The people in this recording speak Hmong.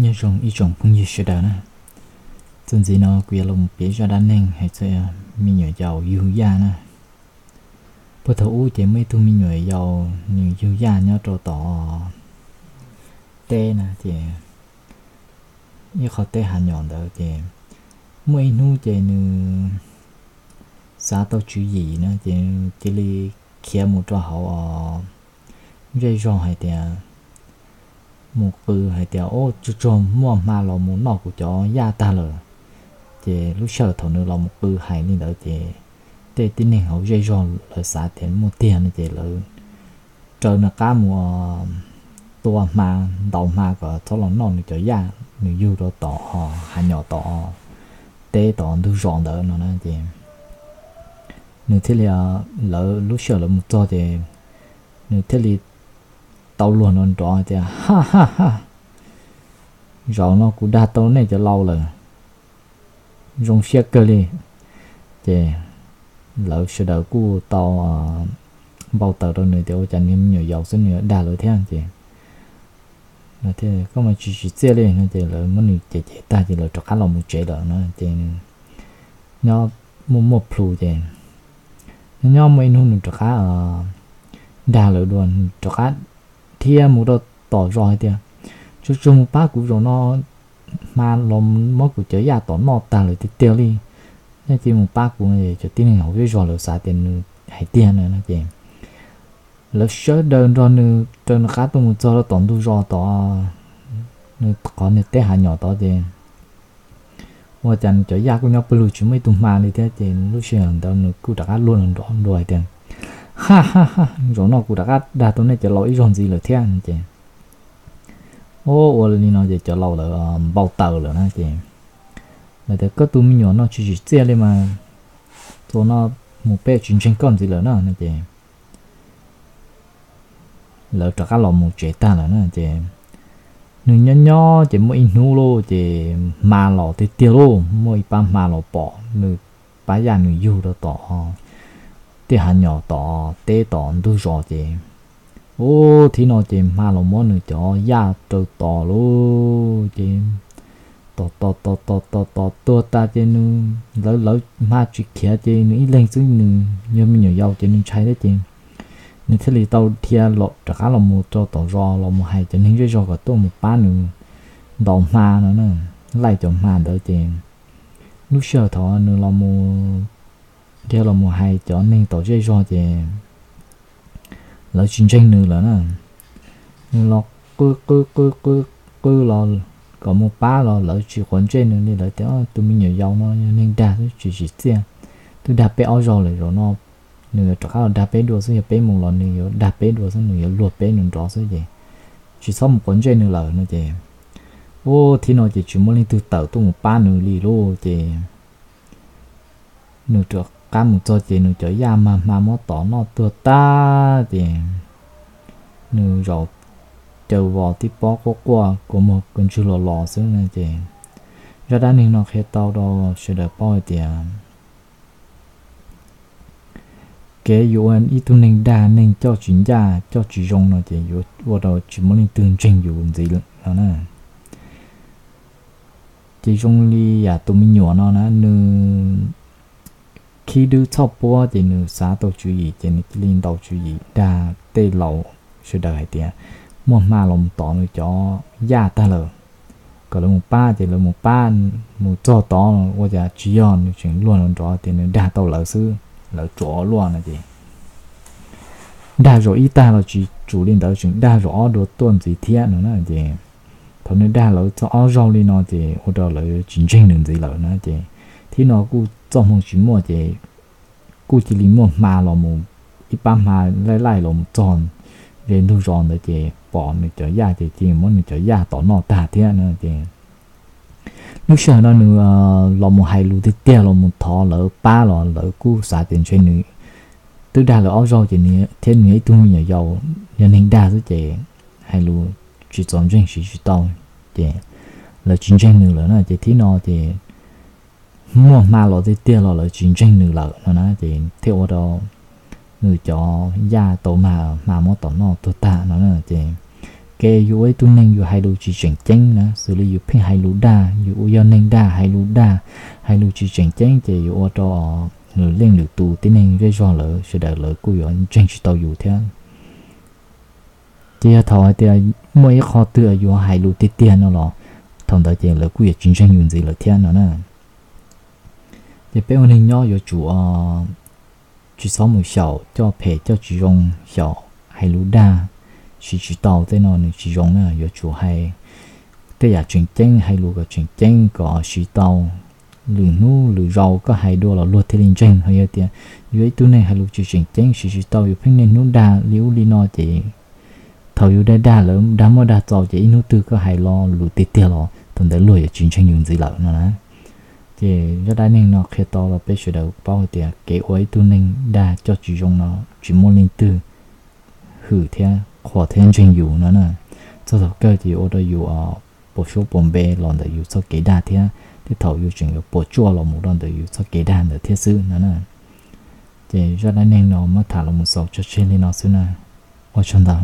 Nyob zoo ib tsoom phooj ywg sawv daws na. Txuas ntxiv no kuv yuav los piav zaj dab neeg hais txog me nyuam yaus yug yaj na. Puag thaum ub ces muaj ib tug me nyuam yaus nws yug yaj nyob rau tom teb na ces ib qho teb hav nyom ntawd ces muaj ib hnub ces nws xav tau tswv yim na ces cia li khiav mus rau hauv zej zog hais tias mus qw hais tias, Ub, tsuag tsuag muaj hma los mus noj kuv cov yaj tag lawm. Ces lub sij hawm thaum nws los mus qw hais li ntawd ces tej tib neeg hauv zej zog lawv xav tias muaj tiag no ces lawv raws nws qab mus tua hma, ntaus hma kom txhob los noj nws cov yaj nws yug rau tom hav nyom tom teb tom ntug zos ntawd no na ces nws thiaj li, lawv lub sij hawm lawv mus txog ces nws thiaj li tau luag nrov nrov tias, Ha ha ha, zaum no kuv dag tau nej cov laus lawm, zoo siab kawg li. Ces lawv sawv daws kuj tau npau taws rau nws tias ua cas nws me nyuam yaus xwb nws dag lawv thiab ces, Koj mas tsis tsim txiaj li no ces lawv muab nws cem cem tag ces lawv rov qab los mus tsev lawm na ces nyob muaj muaj plhus ces nyob nyob muaj ib hnub nws rov qab dag lawv dua, nws rov qab dhia mus rau tom zos hais tias, Tsuag tsuag mus pab kuv, zaum no hma los muab kuv cov yaj tom noj tag lawm tiag tiag li. Nej cia li mus pab kuv. Cov tib neeg hauv zej zog lawv xav tias nws hais tiag na no ces lawv sawv daws nrog nws raws nws qab tuaj mus txog rau tom ntug zos tod, nws qhov niag teb hav nyom tod ces ua cas nws cov yaj kuj nyob pawg lug tsis muaj ib tug hma li thiab ces lub sij hawm ntawd nws kuj rov qab luag nrov nrov hais tias, Ha ha ha, zaum no kuv rov qab dag tau nej cov laus ib zaug ntxiv lawm thiab no ces ua li no ces cov laus lawv npau taws lawm na ces lawv tias, Koj tus me nyuam no tsis tsim txiaj li mas, txuas no mus peb tsis ntseeg koj ntxiv lawm na no ces lawv rov qab los mus tsev tag lawm na ces nws nyob nyob ces muaj ib hnub lauj ces hma los tiag tiag lauj, muaj ib pab hma los pom nws pab yaj nws yug rau tom tej hav nyom tom teb tom ntug zos ces ub, thib no ces hma los muab nws cov yaj raws tom lauj ces tom tom tom tom tom tom tuag tas ces nws, lawv lawv hma tsis khiav ces nws ib leeg xwb, nws yog me nyuam yaus ces nws ntshai thiab ces nws thiaj li tau dhia rov qab los mus rau tom zos los mus hais cov neeg zej zog kom tuaj mus pab nws ntaus hma no na, laij cov hma ntawd ces lub sij hawm thaum nws los mus dhia los mus hais cov neeg tom zej zog ces lawv tsis ntseeg nws lawm na. Nws los qw qw qw qw qw los kom mus pab los lawv tsis quav ntsej nws li, lawv tias, Tus me nyuam yaus no yog neeg dag xwb tsis tsim txiaj, twb dag peb ob zaug lawm, zaum no nws yuav rov qab los dag peb dua xwb, yog peb mus los nws yuav dag peb dua xwb, nws yuav luag peb nws nrov xwb ces tsis txhob mus quav ntsej nws lawm no ces ub, thib no ces tsis muaj leej twg tawm tuaj mus pab nws li lauj ces nws rov qab mus txog ces nws cov yaj mag hma muab tom noj tuag tag ces nws zaum caws vos tib pob quaj quaj kua muag kua ntswg los los xwb no ces zaj dab neeg no qhia tau rau sawv daws paub hais tias kev yuav ua ib tug neeg dag, neeg coj tsis ncaj coj tsis zoo no ces yuav ua rau tsis muaj leej twg ntseeg yus ntxiv no na. Ces zoo li yam tus me nyuam no na, nws khib dwb txhoj puab ces nws xav tau tswv yim ces nws cia li ntaus tswv yim dag tej laus sawv daws hais tias muaj hma los mus tom nws cov yaj tag lawm, kom lawv mus pab ces lawv mus pab, mus txog tod ua cas tsis yog, nws tseem luag nrov nrov tias nws dag tau lawv xwb, lawv tsuas ua luaj no ces dag zaum ib tag los tsis tsum li ntawd, tseem dag zaum ob dua tuaj ntxiv thiab no na ces thaum nws dag lawv txog ob zaug li no ces ua rau lawv tsis ntseeg nws ntxiv lawm na ces thib no kuj txoj hmoo tsis muaj ces kuj cia li muaj hma los mus, ib pab hma laij laij los mus txog ze ntug zos ntawd ces pom nws cov yaj ces cia li muab nws cov yaj tom noj tag thiab no ces lub sij hawm no nws los mus hais lus tiag tiag los mus thov lawv pab los lawv kuj xav tias ntshe nws twb dag lawv ob zaug ces nws thiab nws ib tug me nyuam yaus yog neeg dag xwb ces hais lus tsis txaus ntseeg siv tsis tau ces lawv tsis ntseeg nws lawm na ces thib no ces muaj hma los tiag tiag los lawv tsis ntseeg nws lawm no na ces thiaj ua rau nws cov yaj tau mag hma muab tom noj tuag tag no na ces kev yus ua ib tug neeg yus hais lus tsis tseem ceeb na, xws li yus pheej hais lus dag, yus ua yog neeg dag, hais lus dag, hais lus tsis tseem ceeb ces yuav ua rau lwm leej lwm tus tib neeg zej zog lawv sawv daws lawv kuj yuav ntseeg tsis tau yus thiab. Ces yog thaum hais tias muaj ib qho twg yus hais lus tiag tiag no los thaum ntawd ces lawv kuj yuav tsis ntseeg yus ntxiv lawm thiab no na. Ces peb ua neeg nyob yuav tsum tsis txhob mus xyaum coj phem coj tsis zoo, xyaum hais lus dag, siv tsis tau tej no nws tsis zoo na. Yuav tsum hais tej yam tseem ceeb, hais lus kom tseem ceeb kom siv tau. Lwm hnub lwm zaus koj hais dua los luag thiaj li ntseeg. Ho yog tias yus ib tug neeg hais lus tsis tseem ceeb, siv tsis tau, yus pheej niaj hnub dag li ub li no ces thaum yus dag dag lawm, dag muaj dag txaus ces ib hnub twg koj hais lo lus tiag tiag los thaum ntawd luag yuav tsis ntseeg yus ntxiv lawm no na. Ces zaj dab neeg no qhia tau rau peb sawv daws paub hais tias kev ua ib tug neeg dag coj tsis zoo no tsis muaj leej twg hwm thiab qhuas thiab ntseeg yus no na. Txog thaum kawg ces yuav ua rau yus puas suab puas npe los ntawm yus txoj kev dag thiab, tej thaum yus tseem yuav puas tsuaj los mus rau ntawm yus txoj kev dag ntawd thiab xwb no na. Ces zaj dab neeg no muab tham los mus xaus tso tseg li no xwb na. Ua tsaug ntau.